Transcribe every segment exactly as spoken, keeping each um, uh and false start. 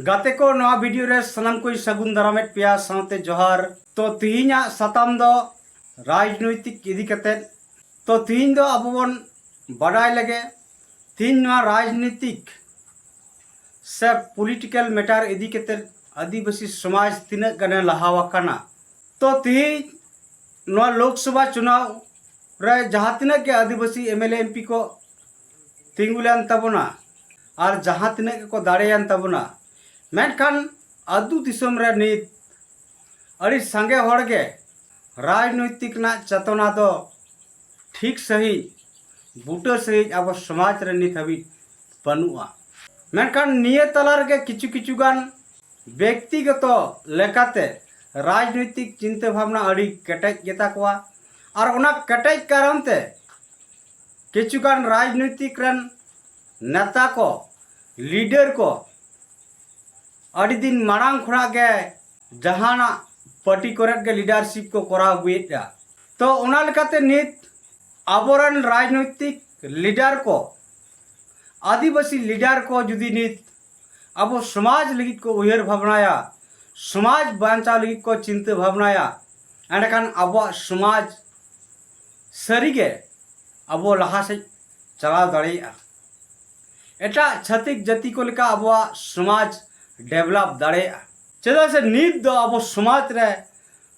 ᱜᱟᱛᱮ ᱠᱚ, ᱱᱚᱣᱟ ᱵᱷᱤᱰᱤᱭᱳ ᱨᱮ ᱥᱟᱱᱟᱢ ᱠᱚᱧ ᱥᱟᱹᱜᱩᱱ ᱫᱟᱨᱟᱢᱮᱫ ᱯᱮᱭᱟ, ᱥᱟᱶᱛᱮ ᱡᱚᱦᱟᱨ᱾ ᱛᱚ, ᱛᱤᱦᱤᱧᱟᱜ ᱥᱟᱛᱟᱢ ᱫᱚ ᱨᱟᱡᱽᱱᱳᱭᱛᱤᱠ ᱤᱫᱤ ᱠᱟᱛᱮᱫ᱾ ᱛᱚ, ᱛᱤᱦᱤᱧ ᱫᱚ ᱟᱵᱚ ᱵᱚᱱ ᱵᱟᱰᱟᱭ ᱞᱮᱜᱮ, ᱛᱤᱦᱤᱧ ᱱᱚᱣᱟ ᱨᱟᱡᱽᱱᱤᱛᱤᱠ ᱥᱮ ᱯᱚᱞᱤᱴᱤᱠᱮᱞ ᱢᱮᱴᱟᱨ ᱤᱫᱤ ᱠᱟᱛᱮᱫ ᱟᱹᱫᱤᱵᱟᱹᱥᱤ ᱥᱚᱢᱟᱡᱽ ᱛᱤᱱᱟᱹᱜ ᱜᱟᱱᱮ ᱞᱟᱦᱟ ᱟᱠᱟᱱᱟ᱾ ᱛᱚ, ᱛᱤᱦᱤᱧ ᱱᱚᱣᱟ ᱞᱳᱠᱥᱚᱵᱷᱟ ᱪᱩᱱᱟᱣ ᱨᱮ ᱡᱟᱦᱟᱸ ᱛᱤᱱᱟᱹᱜ ᱜᱮ ᱟᱹᱫᱤᱵᱟᱹᱥᱤ M L A M P ᱠᱚ ᱛᱤᱸᱜᱩ ᱞᱮᱱ ᱛᱟᱵᱚᱱᱟ ᱟᱨ ᱡᱟᱦᱟᱸ ᱛᱤᱱᱟᱹᱜ ᱜᱮᱠᱚ ᱫᱟᱲᱮᱭᱮᱱ ᱛᱟᱵᱚᱱᱟ, ᱢᱮᱱᱠᱷᱟᱱ ᱟᱹᱛᱩ ᱫᱤᱥᱚᱢ ᱨᱮ ᱱᱤᱛ ᱟᱹᱰᱤ ᱥᱟᱸᱜᱮ ᱦᱚᱲ ᱜᱮ ᱨᱟᱡᱽᱱᱳᱭᱛᱤᱠ ᱨᱮᱱᱟᱜ ᱪᱮᱛᱚᱱᱟ ᱫᱚ ᱴᱷᱤᱠ ᱥᱟᱺᱦᱤᱡ, ᱵᱩᱴᱟᱹ ᱥᱟᱺᱦᱤᱡ ᱟᱵᱚ ᱥᱚᱢᱟᱡᱽ ᱨᱮ ᱱᱤᱛ ᱦᱟᱹᱵᱤᱡ ᱵᱟᱹᱱᱩᱜᱼᱟ᱾ ᱢᱮᱱᱠᱷᱟᱱ ᱱᱤᱭᱟᱹ ᱛᱟᱞᱟ ᱨᱮᱜᱮ ᱠᱤᱪᱷᱩ ᱠᱤᱪᱷᱩ ᱜᱟᱱ ᱵᱮᱠᱛᱤᱜᱚᱛᱚ ᱞᱮᱠᱟᱛᱮ ᱨᱟᱡᱽᱱᱳᱭᱛᱤᱠ ᱪᱤᱱᱛᱟᱹ ᱵᱷᱟᱵᱽᱱᱟ ᱟᱹᱰᱤ ᱠᱮᱴᱮᱡ ᱜᱮᱛᱟ ᱠᱚᱣᱟ᱾ ᱟᱨ ᱚᱱᱟ ᱠᱮᱴᱮᱡ ᱠᱟᱨᱚᱱ ᱛᱮ ᱠᱤᱪᱷᱩ ᱜᱟᱱ ᱨᱟᱡᱽᱱᱳᱭᱛᱤᱠ ᱨᱮᱱ ᱱᱮᱛᱟ ᱠᱚ, ᱞᱤᱰᱟᱨ ᱠᱚ ᱟᱹᱰᱤ ᱫᱤᱱ ᱢᱟᱲᱟᱝ ᱠᱷᱚᱱᱟᱜ ᱜᱮ ᱡᱟᱦᱟᱱᱟᱜ ᱯᱟᱨᱴᱤ ᱠᱚᱨᱮᱫ ᱜᱮ ᱞᱤᱰᱟᱨᱥᱤᱯ ᱠᱚ ᱠᱚᱨᱟᱣ ᱟᱹᱜᱩᱭᱮᱫᱼᱟ᱾ ᱛᱚ, ᱚᱱᱟ ᱞᱮᱠᱟᱛᱮ ᱱᱤᱛ ᱟᱵᱚᱨᱮᱱ ᱨᱟᱡᱽᱱᱳᱭᱛᱤᱠ ᱞᱤᱰᱟᱨ ᱠᱚ, ᱟᱹᱫᱤᱵᱟᱹᱥᱤ ᱞᱤᱰᱟᱨ ᱠᱚ ᱡᱩᱫᱤ ᱱᱤᱛ ᱟᱵᱚ ᱥᱚᱢᱟᱡᱽ ᱞᱟᱹᱜᱤᱫ ᱠᱚ ᱩᱭᱦᱟᱹᱨ ᱵᱷᱟᱵᱽᱱᱟᱭᱟ, ᱥᱚᱢᱟᱡᱽ ᱵᱟᱧᱪᱟᱣ ᱞᱟᱹᱜᱤᱫ ᱠᱚ ᱪᱤᱱᱛᱟᱹ ᱵᱷᱟᱵᱽᱱᱟᱭᱟ, ᱮᱸᱰᱮᱠᱷᱟᱱ ᱟᱵᱚᱣᱟᱜ ᱥᱚᱢᱟᱡᱽ ᱥᱟᱹᱨᱤᱜᱮ ᱟᱵᱚ ᱞᱟᱦᱟ ᱥᱮᱫ ᱪᱟᱞᱟᱣ ᱫᱟᱲᱮᱭᱟᱜᱼᱟ᱾ ᱮᱴᱟᱜ ᱪᱷᱟᱹᱛᱤᱠ ᱡᱟᱹᱛᱤ ᱠᱚ ᱞᱮᱠᱟ ᱟᱵᱚᱣᱟᱜ ᱥᱚᱢᱟᱡᱽ ᱰᱮᱵᱷᱞᱚᱯ ᱫᱟᱲᱮᱭᱟᱜᱼᱟ᱾ ᱪᱮᱫᱟᱜ ᱥᱮ ᱱᱤᱛ ᱫᱚ ᱟᱵᱚ ᱥᱚᱢᱟᱡᱽ ᱨᱮ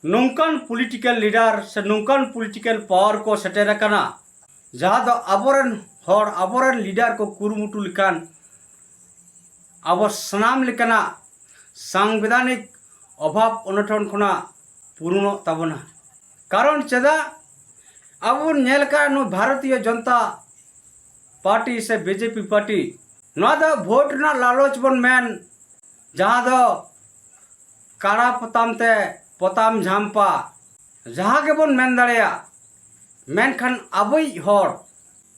ᱱᱚᱝᱠᱟᱱ ᱯᱚᱞᱤᱴᱤᱠᱮᱞ ᱞᱤᱰᱟᱨ ᱥᱮ ᱱᱚᱝᱠᱟᱱ ᱯᱚᱞᱤᱴᱤᱠᱮᱞ ᱯᱟᱣᱟᱨ ᱠᱚ ᱥᱮᱴᱮᱨ ᱟᱠᱟᱱᱟ, ᱡᱟᱦᱟᱸ ᱫᱚ ᱟᱵᱚᱨᱮᱱ ᱦᱚᱲ, ᱟᱵᱚᱨᱮᱱ ᱞᱤᱰᱟᱨ ᱠᱚ ᱠᱩᱨᱩᱢᱩᱴᱩ ᱞᱮᱠᱷᱟᱱ ᱟᱵᱚ ᱥᱟᱱᱟᱢ ᱞᱮᱠᱟᱱᱟᱜ ᱥᱟᱝᱵᱤᱫᱷᱟᱱᱤᱠ ᱚᱵᱷᱟᱵᱽ ᱚᱱᱚᱴᱚᱱ ᱠᱷᱚᱱᱟᱜ ᱯᱩᱨᱩᱱᱚᱜ ᱛᱟᱵᱚᱱᱟ᱾ ᱠᱟᱨᱚᱱ ᱪᱮᱫᱟᱜ? ᱟᱵᱚ ᱵᱚᱱ ᱧᱮᱞ ᱟᱠᱟᱫ ᱱᱚᱣᱟ ᱵᱷᱟᱨᱚᱛᱤᱭᱚ ᱡᱚᱱᱚᱛᱟ ᱯᱟᱨᱴᱤ ᱥᱮ ᱵᱤᱡᱮᱯᱤ ᱯᱟᱨᱴᱤ, ᱱᱚᱣᱟ ᱫᱚ ᱵᱷᱳᱴ ᱨᱮᱱᱟᱜ ᱞᱟᱞᱚᱪ ᱵᱚᱱ ᱢᱮᱱ, ᱡᱟᱦᱟᱸ ᱫᱚ ᱠᱟᱲᱟ ᱯᱚᱛᱟᱢ ᱛᱮ ᱯᱚᱛᱟᱢ ᱡᱷᱟᱢᱯᱟ, ᱡᱟᱦᱟᱸ ᱜᱮᱵᱚᱱ ᱢᱮᱱ ᱫᱟᱲᱮᱭᱟᱜ, ᱢᱮᱱᱠᱷᱟᱱ ᱟᱵᱚᱭᱤᱡ ᱦᱚᱲ,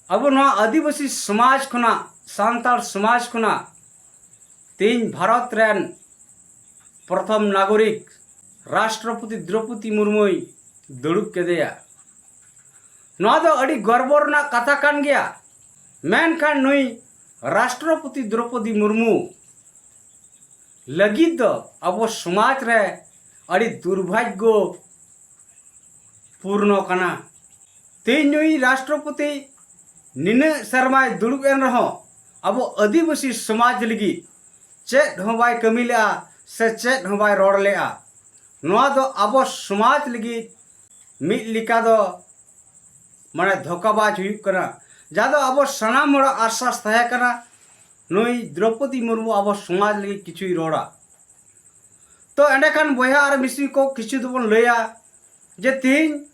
ᱟᱵᱚ ᱱᱚᱣᱟ ᱟᱹᱫᱤᱵᱟᱹᱥᱤ ᱥᱚᱢᱟᱡᱽ ᱠᱷᱚᱱᱟᱜ, ᱥᱟᱱᱛᱟᱲ ᱥᱚᱢᱟᱡᱽ ᱠᱷᱚᱱᱟᱜ ᱛᱮᱦᱮᱧ ᱵᱷᱟᱨᱚᱛ ᱨᱮᱱ ᱯᱨᱚᱛᱷᱚᱢ ᱱᱟᱜᱚᱨᱤᱠ ᱨᱟᱥᱴᱨᱚᱯᱚᱛᱤ ᱫᱨᱚᱯᱚᱫᱤ ᱢᱩᱨᱢᱩᱭ ᱫᱩᱲᱩᱵ ᱠᱮᱫᱮᱭᱟ᱾ ᱱᱚᱣᱟ ᱫᱚ ᱟᱹᱰᱤ ᱜᱚᱨᱵᱚ ᱨᱮᱱᱟᱜ ᱠᱟᱛᱷᱟ ᱠᱟᱱ ᱜᱮᱭᱟ᱾ ᱢᱮᱱᱠᱷᱟᱱ ᱱᱩᱭ ᱨᱟᱥᱴᱨᱚᱯᱚᱛᱤ ᱫᱨᱚᱯᱚᱫᱤ ᱢᱩᱨᱢᱩ ᱞᱟᱹᱜᱤᱫ ᱫᱚ ᱟᱵᱚ ᱥᱚᱢᱟᱡᱽ ᱨᱮ ᱟᱹᱰᱤ ᱫᱩᱨᱵᱷᱟᱜᱽᱜᱚ ᱯᱩᱨᱱᱚ ᱠᱟᱱᱟ᱾ ᱛᱮᱦᱮᱧ ᱱᱩᱭ ᱨᱟᱥᱴᱨᱚᱯᱚᱛᱤ ᱱᱤᱱᱟᱹᱜ ᱥᱮᱨᱢᱟᱭ ᱫᱩᱲᱩᱵ ᱮᱱ ᱨᱮᱦᱚᱸ ᱟᱵᱚ ᱟᱹᱫᱤᱵᱟᱹᱥᱤ ᱥᱚᱢᱟᱡᱽ ᱞᱟᱹᱜᱤᱫ ᱪᱮᱫ ᱦᱚᱸ ᱵᱟᱭ ᱠᱟᱹᱢᱤ ᱞᱮᱜᱼᱟ ᱥᱮ ᱪᱮᱫ ᱦᱚᱸ ᱵᱟᱭ ᱨᱚᱲ ᱞᱮᱜᱼᱟ᱾ ᱱᱚᱣᱟ ᱫᱚ ᱟᱵᱚ ᱥᱚᱢᱟᱡᱽ ᱞᱟᱹᱜᱤᱫ ᱢᱤᱫ ᱞᱮᱠᱟ ᱫᱚ ᱢᱟᱱᱮ ᱫᱷᱳᱠᱟᱵᱟᱡᱽ ᱦᱩᱭᱩᱜ ᱠᱟᱱᱟ, ᱡᱟᱦᱟᱸ ᱫᱚ ᱟᱵᱚ ᱥᱟᱱᱟᱢ ᱦᱚᱲᱟᱜ ᱟᱥᱟᱥ ᱛᱟᱦᱮᱸ ᱠᱟᱱᱟ ᱱᱩᱭ ᱫᱨᱚᱯᱚᱫᱤ ᱢᱩᱨᱢᱩ ᱟᱵᱚ ᱥᱚᱢᱟᱡᱽ ᱞᱟᱹᱜᱤᱫ ᱠᱤᱪᱷᱩᱭ ᱨᱚᱲᱟ᱾ ᱛᱚ ᱮᱸᱰᱮᱠᱷᱟᱱ ᱵᱚᱭᱦᱟ ᱟᱨ ᱢᱤᱥᱤ ᱠᱚ, ᱠᱤᱪᱷᱩ ᱫᱚᱵᱚᱱ ᱞᱟᱹᱭᱟ ᱡᱮ ᱛᱤᱦᱤᱧ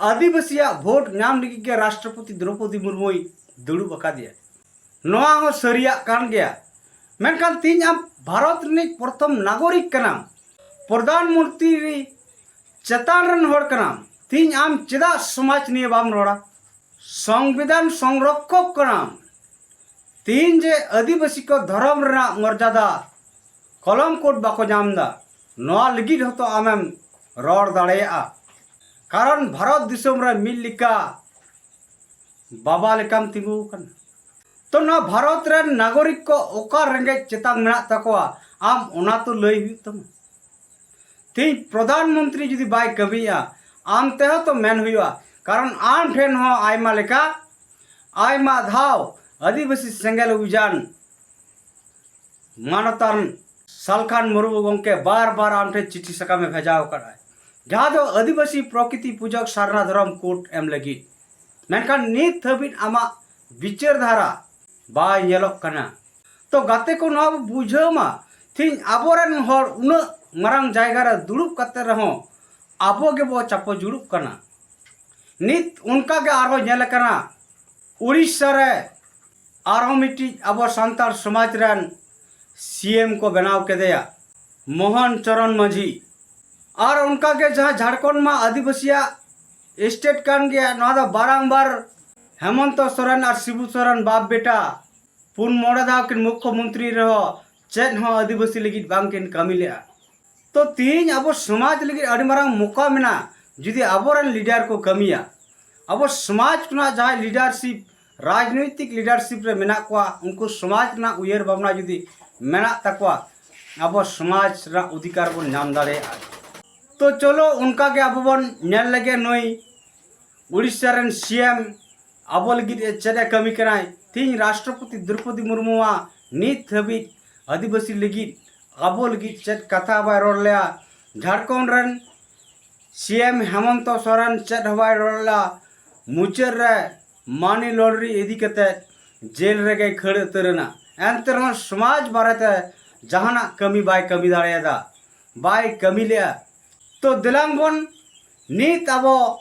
ᱟᱹᱫᱤᱵᱟᱹᱥᱤᱭᱟᱜ ᱵᱷᱳᱴ ᱧᱟᱢ ᱞᱟᱹᱜᱤᱫ ᱜᱮ ᱨᱟᱥᱴᱨᱚᱯᱚᱛᱤ ᱫᱨᱚᱯᱚᱫᱤ ᱢᱩᱨᱢᱩᱭ ᱫᱩᱲᱩᱵ ᱟᱠᱟᱫᱮᱭᱟ᱾ ᱱᱚᱣᱟ ᱦᱚᱸ ᱥᱟᱹᱨᱤᱭᱟᱜ ᱠᱟᱱ ᱜᱮᱭᱟ, ᱢᱮᱱᱠᱷᱟᱱ ᱛᱤᱦᱤᱧ ᱟᱢ ᱵᱷᱟᱨᱚᱛ ᱨᱤᱱᱤᱡ ᱯᱨᱚᱛᱷᱚᱢ ᱱᱟᱜᱚᱨᱤᱠ ᱠᱟᱱᱟᱢ, ᱯᱨᱚᱫᱷᱟᱱ ᱢᱚᱱᱛᱨᱤ ᱪᱮᱛᱟᱱ ᱨᱮᱱ ᱦᱚᱲ ᱠᱟᱱᱟᱢ, ᱛᱤᱦᱤᱧ ᱟᱢ ᱪᱮᱫᱟᱜ ᱥᱚᱢᱟᱡᱽ ᱱᱤᱭᱮ ᱵᱟᱢ ᱨᱚᱲᱟ? ᱥᱚᱝᱵᱤᱫᱷᱟᱱ ᱥᱚᱝᱨᱚᱠᱷᱚᱠ ᱠᱟᱱᱟᱢ, ᱛᱤᱦᱤᱧ ᱡᱮ ᱟᱹᱫᱤᱵᱟᱹᱥᱤ ᱠᱚ ᱫᱷᱚᱨᱚᱢ ᱨᱮᱱᱟᱜ ᱢᱚᱨᱡᱟᱫᱟ ᱠᱚᱞᱚᱢ ᱠᱳᱰ ᱵᱟᱠᱚ ᱧᱟᱢ ᱮᱫᱟ, ᱱᱚᱣᱟ ᱞᱟᱹᱜᱤᱫ ᱦᱚᱸᱛᱚ ᱟᱢᱮᱢ ᱨᱚᱲ ᱫᱟᱲᱮᱭᱟᱜᱼᱟ, ᱠᱟᱨᱚᱱ ᱵᱷᱟᱨᱚᱛ ᱫᱤᱥᱚᱢ ᱨᱮ ᱢᱤᱫ ᱞᱮᱠᱟ ᱵᱟᱵᱟ ᱞᱮᱠᱟᱢ ᱛᱤᱸᱜᱩ ᱟᱠᱟᱱᱟ᱾ ᱛᱚ ᱱᱚᱣᱟ ᱵᱷᱟᱨᱚᱛ ᱨᱮᱱ ᱱᱟᱜᱚᱨᱤᱠ ᱠᱚ ᱚᱠᱟ ᱨᱮᱸᱜᱮᱡ ᱪᱮᱛᱟᱱ ᱢᱮᱱᱟᱜ ᱛᱟᱠᱚᱣᱟ, ᱟᱢ ᱚᱱᱟ ᱛᱚ ᱞᱟᱹᱭ ᱦᱩᱭᱩᱜ ᱛᱟᱢᱟ᱾ ᱛᱮᱦᱮᱧ ᱯᱨᱚᱫᱷᱟᱱ ᱢᱚᱱᱛᱨᱤ ᱡᱩᱫᱤ ᱵᱟᱭ ᱠᱟᱹᱢᱤᱭᱟ, ᱟᱢ ᱛᱮᱦᱚᱸ ᱛᱚ ᱢᱮᱱ ᱦᱩᱭᱩᱜᱼᱟ, ᱠᱟᱨᱚᱱ ᱟᱢ ᱴᱷᱮᱱ ᱦᱚᱸ ᱟᱭᱢᱟ ᱞᱮᱠᱟ ᱟᱭᱢᱟ ᱫᱷᱟᱣ ᱟᱹᱫᱤᱵᱟᱹᱥᱤ ᱥᱮᱸᱜᱮᱞ ᱚᱵᱷᱤᱡᱟᱱ ᱢᱟᱱᱚᱛᱟᱱ ᱥᱟᱞᱠᱷᱟᱱ ᱢᱩᱨᱢᱩ ᱜᱚᱢᱠᱮ ᱵᱟᱨ ᱵᱟᱨ ᱟᱢ ᱴᱷᱮᱱ ᱪᱤᱴᱷᱤ ᱥᱟᱠᱟᱢᱮ ᱵᱷᱮᱡᱟᱣ ᱟᱠᱟᱫᱼᱟ, ᱡᱟᱦᱟᱸ ᱫᱚ ᱟᱹᱫᱤᱵᱟᱹᱥᱤ ᱯᱨᱚᱠᱨᱤᱛᱤ ᱯᱩᱡᱚᱠ ᱥᱟᱨᱱᱟ ᱫᱷᱚᱨᱚᱢ ᱠᱳᱰ ᱮᱢ ᱞᱟᱹᱜᱤᱫ᱾ ᱢᱮᱱᱠᱷᱟᱱ ᱱᱤᱛ ᱦᱟᱹᱵᱤᱡ ᱟᱢᱟᱜ ᱵᱤᱪᱟᱹᱨ ᱫᱷᱟᱨᱟ ᱵᱟᱭ ᱧᱮᱞᱚᱜ ᱠᱟᱱᱟ᱾ ᱛᱚ ᱜᱟᱛᱮ ᱠᱚ, ᱱᱚᱣᱟ ᱵᱚ ᱵᱩᱡᱷᱟᱹᱣ ᱢᱟ, ᱛᱮᱦᱮᱧ ᱟᱵᱚᱨᱮᱱ ᱦᱚᱲ ᱩᱱᱟᱹᱜ ᱢᱟᱨᱟᱝ ᱡᱟᱭᱜᱟ ᱨᱮ ᱫᱩᱲᱩᱵ ᱠᱟᱛᱮ ᱨᱮᱦᱚᱸ ᱟᱵᱚ ᱜᱮᱵᱚ ᱪᱟᱯᱚ ᱡᱩᱲᱩᱵ ᱠᱟᱱᱟ᱾ ᱱᱤᱛ ᱚᱱᱠᱟ ᱜᱮ ᱟᱨᱦᱚᱸ ᱧᱮᱞ ᱟᱠᱟᱱᱟ, ᱩᱲᱤᱥᱥᱟ ᱨᱮ ᱟᱨᱦᱚᱸ ᱢᱤᱫᱴᱤᱡ ᱟᱵᱚ ᱥᱟᱱᱛᱟᱲ ᱥᱚᱢᱟᱡᱽ ᱨᱮᱱ ᱥᱤ ᱮᱢ ᱠᱚ ᱵᱮᱱᱟᱣ ᱠᱮᱫᱮᱭᱟ, ᱢᱳᱦᱚᱱ ᱪᱚᱨᱚᱱ ᱢᱟᱹᱡᱷᱤ᱾ ᱟᱨ ᱚᱱᱠᱟ ᱜᱮ ᱡᱟᱦᱟᱸ ᱡᱷᱟᱲᱠᱷᱚᱸᱰ ᱢᱟ ᱟᱹᱫᱤᱵᱟᱹᱥᱤᱭᱟᱜ ᱥᱴᱮᱴ ᱠᱟᱱ ᱜᱮᱭᱟ, ᱱᱚᱣᱟ ᱫᱚ ᱵᱟᱨᱟᱝᱵᱟᱨ ᱦᱮᱢᱚᱱᱛᱚ ᱥᱚᱨᱮᱱ ᱟᱨ ᱥᱤᱵᱩ ᱥᱚᱨᱮᱱ ᱵᱟᱯ ᱵᱮᱴᱟ ᱯᱩᱱ ᱢᱚᱬᱮ ᱫᱷᱟᱣ ᱠᱤᱱ ᱢᱩᱠᱠᱷᱚ ᱢᱚᱱᱛᱨᱤ ᱨᱮᱦᱚᱸ ᱪᱮᱫ ᱦᱚᱸ ᱟᱹᱫᱤᱵᱟᱹᱥᱤ ᱞᱟᱹᱜᱤᱫ ᱵᱟᱝ ᱠᱤᱱ ᱠᱟᱹᱢᱤ ᱞᱮᱜᱼᱟ᱾ ᱛᱚ ᱛᱤᱦᱤᱧ ᱟᱵᱚ ᱥᱚᱢᱟᱡᱽ ᱞᱟᱹᱜᱤᱫ ᱟᱹᱰᱤ ᱢᱟᱨᱟᱝ ᱢᱚᱠᱟ ᱢᱮᱱᱟᱜᱼᱟ᱾ ᱡᱩᱫᱤ ᱟᱵᱚᱨᱮᱱ ᱞᱤᱰᱟᱨ ᱠᱚ ᱠᱟᱹᱢᱤᱭᱟ, ᱟᱵᱚ ᱥᱚᱢᱟᱡᱽ ᱠᱷᱚᱱᱟᱜ ᱡᱟᱦᱟᱸᱭ ᱞᱤᱰᱟᱨᱥᱤᱯ, ᱨᱟᱡᱽᱱᱳᱭᱛᱤᱠ ᱞᱤᱰᱟᱨᱥᱤᱯ ᱨᱮ ᱢᱮᱱᱟᱜ ᱠᱚᱣᱟ, ᱩᱱᱠᱩ ᱥᱚᱢᱟᱡᱽ ᱨᱮᱱᱟᱜ ᱩᱭᱦᱟᱹᱨ ᱵᱷᱟᱵᱽᱱᱟ ᱡᱩᱫᱤ ᱢᱮᱱᱟᱜ ᱛᱟᱠᱚᱣᱟ, ᱟᱵᱚ ᱥᱚᱢᱟᱡᱽ ᱨᱮᱱᱟᱜ ᱚᱫᱷᱤᱠᱟᱨ ᱵᱚᱱ ᱧᱟᱢ ᱫᱟᱲᱮᱭᱟᱜᱼᱟ᱾ ᱛᱚ ᱪᱚᱞᱚ ᱚᱱᱠᱟ ᱜᱮ ᱟᱵᱚ ᱵᱚᱱ ᱧᱮᱞ ᱞᱮᱜᱮ ᱱᱩᱭ ᱩᱲᱤᱥᱥᱟ ᱨᱮᱱ ᱥᱤ ᱮᱢ ᱟᱵᱚ ᱞᱟᱹᱜᱤᱫ ᱮ ᱪᱮᱫ ᱮ ᱠᱟᱹᱢᱤ ᱠᱟᱱᱟᱭ᱾ ᱛᱤᱦᱤᱧ ᱨᱟᱥᱴᱨᱚᱯᱚᱛᱤ ᱫᱨᱚᱯᱚᱫᱤ ᱢᱩᱨᱢᱩᱣᱟᱜ ᱱᱤᱛ ᱦᱟᱹᱵᱤᱡ ᱟᱹᱫᱤᱵᱟᱹᱥᱤ ᱞᱟᱹᱜᱤᱫ ᱟᱵᱚ ᱞᱟᱹᱜᱤᱫ ᱪᱮᱫ ᱠᱟᱛᱷᱟ ᱵᱟᱭ ᱨᱚᱲ ᱞᱮᱜᱼᱟ᱾ ᱡᱷᱟᱲᱠᱷᱚᱸᱰ ᱨᱮᱱ ᱥᱤ ᱮᱢ ᱦᱮᱢᱚᱱᱛᱚ ᱥᱚᱨᱮᱱ ᱪᱮᱫ ᱦᱚᱸ ᱵᱟᱭ ᱨᱚᱲ ᱞᱮᱜᱼᱟ᱾ ᱢᱩᱪᱟᱹᱫ ᱨᱮ ᱢᱟᱱᱤ ᱞᱚᱱᱰᱨᱤ ᱤᱫᱤ ᱠᱟᱛᱮ ᱡᱮᱞ ᱨᱮᱜᱮ ᱠᱷᱟᱹᱲ ᱩᱛᱟᱹᱨ ᱮᱱᱟ᱾ ᱮᱱᱛᱮ ᱨᱮᱦᱚᱸ ᱥᱚᱢᱟᱡᱽ ᱵᱟᱨᱮᱛᱮ ᱡᱟᱦᱟᱱᱟᱜ ᱠᱟᱹᱢᱤ ᱵᱟᱭ ᱠᱟᱹᱢᱤ ᱫᱟᱲᱮᱭᱟᱫᱟ, ᱵᱟᱭ ᱠᱟᱹᱢᱤ ᱞᱮᱜᱼᱟ᱾ ᱛᱚ ᱫᱮᱞᱟᱝ ᱵᱚᱱ ᱱᱤᱛ ᱟᱵᱚ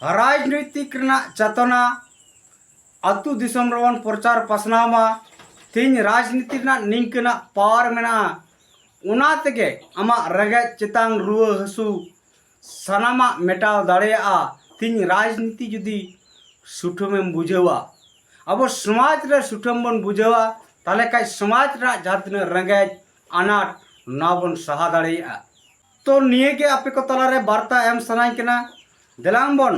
ᱨᱟᱡᱽᱱᱳᱭᱛᱤᱠ ᱨᱮᱱᱟᱜ ᱪᱮᱛᱚᱱᱟ ᱟᱹᱛᱩ ᱫᱤᱥᱚᱢ ᱨᱮᱵᱚᱱ ᱯᱨᱚᱪᱟᱨ ᱯᱟᱥᱱᱟᱣ ᱢᱟ᱾ ᱛᱤᱦᱤᱧ ᱨᱟᱡᱽᱱᱤᱛᱤ ᱨᱮᱱᱟᱜ ᱱᱤᱝᱠᱟᱹᱱᱟᱜ ᱯᱟᱣᱟᱨ ᱢᱮᱱᱟᱜᱼᱟ, ᱚᱱᱟ ᱛᱮᱜᱮ ᱟᱢᱟᱜ ᱨᱮᱸᱜᱮᱡ ᱪᱮᱛᱟᱱ ᱨᱩᱣᱟᱹ ᱦᱟᱹᱥᱩ ᱥᱟᱱᱟᱢᱟᱜ ᱢᱮᱴᱟᱣ ᱫᱟᱲᱮᱭᱟᱜᱼᱟ᱾ ᱛᱤᱦᱤᱧ ᱨᱟᱡᱽᱱᱤᱛᱤ ᱡᱩᱫᱤ ᱥᱩᱴᱷᱟᱹᱢᱮᱢ ᱵᱩᱡᱷᱟᱹᱣᱟ, ᱟᱵᱚ ᱥᱚᱢᱟᱡᱽ ᱨᱮ ᱥᱩᱴᱷᱟᱹᱢ ᱵᱚᱱ ᱵᱩᱡᱷᱟᱹᱣᱟ, ᱛᱟᱦᱚᱞᱮ ᱠᱷᱟᱡ ᱥᱚᱢᱟᱡᱽ ᱨᱮᱱᱟᱜ ᱡᱟᱦᱟᱸ ᱛᱤᱱᱟᱹᱜ ᱨᱮᱸᱜᱮᱡ ᱟᱱᱟᱴ, ᱱᱚᱣᱟ ᱵᱚᱱ ᱥᱟᱦᱟ ᱫᱟᱲᱮᱭᱟᱜᱼᱟ᱾ ᱛᱚ ᱱᱤᱭᱟᱹ ᱜᱮ ᱟᱯᱮ ᱠᱚ ᱛᱟᱞᱟᱨᱮ ᱵᱟᱨᱛᱟ ᱮᱢ ᱥᱟᱱᱟᱧ ᱠᱟᱱᱟ᱾ ᱫᱮᱞᱟᱝ ᱵᱚᱱ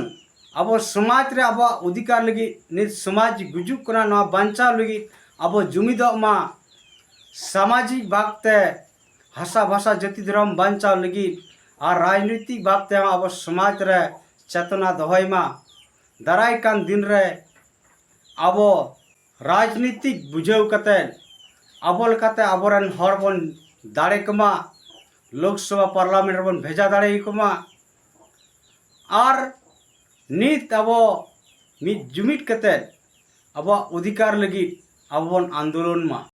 ᱟᱵᱚ ᱥᱚᱢᱟᱡᱽ ᱨᱮ ᱟᱵᱚᱣᱟᱜ ᱚᱫᱷᱤᱠᱟᱨ ᱞᱟᱹᱜᱤᱫ, ᱱᱤᱛ ᱥᱚᱢᱟᱡᱽ ᱜᱩᱡᱩᱜ ᱠᱟᱱᱟ, ᱱᱚᱣᱟ ᱵᱟᱧᱪᱟᱣ ᱞᱟᱹᱜᱤᱫ ᱟᱵᱚ ᱡᱩᱢᱤᱫᱚᱜ ᱢᱟ᱾ ᱥᱟᱢᱟᱡᱤᱠ ᱵᱷᱟᱵᱽᱛᱮ ᱦᱟᱥᱟ ᱵᱷᱟᱥᱟ ᱡᱟᱹᱛᱤ ᱫᱷᱚᱨᱚᱢ ᱵᱟᱧᱪᱟᱣ ᱞᱟᱹᱜᱤᱫ ᱟᱨ ᱨᱟᱡᱽᱱᱳᱭᱛᱤᱠ ᱵᱷᱟᱵᱽᱛᱮ ᱦᱚᱸ ᱟᱵᱚ ᱥᱚᱢᱟᱡᱽ ᱨᱮ ᱪᱮᱛᱚᱱᱟ ᱫᱚᱦᱚᱭ ᱢᱟ᱾ ᱫᱟᱨᱟᱭ ᱠᱟᱱ ᱫᱤᱱ ᱨᱮ ᱟᱵᱚ ᱨᱟᱡᱽᱱᱤᱛᱤᱠ ᱵᱩᱡᱷᱟᱹᱣ ᱠᱟᱛᱮ ᱟᱵᱚ ᱞᱮᱠᱟᱛᱮ ᱟᱵᱚᱨᱮᱱ ᱦᱚᱲ ᱵᱚᱱ ᱫᱟᱲᱮ ᱠᱚᱢᱟ, ᱞᱳᱠᱥᱚᱵᱷᱟ ᱯᱟᱨᱞᱟᱢᱮᱱᱴ ᱨᱮᱵᱚᱱ ᱵᱷᱮᱡᱟ ᱫᱟᱲᱮᱭᱟᱠᱚ ᱢᱟ᱾ ᱟᱨ ᱱᱤᱛ ᱟᱵᱚ ᱢᱤᱫ ᱡᱩᱢᱤᱫ ᱠᱟᱛᱮ ᱟᱵᱚᱣᱟᱜ ᱚᱫᱷᱤᱠᱟᱨ ᱞᱟᱹᱜᱤᱫ ᱟᱵᱚ ᱵᱚᱱ ᱟᱱᱫᱳᱞᱚᱱ ᱢᱟ᱾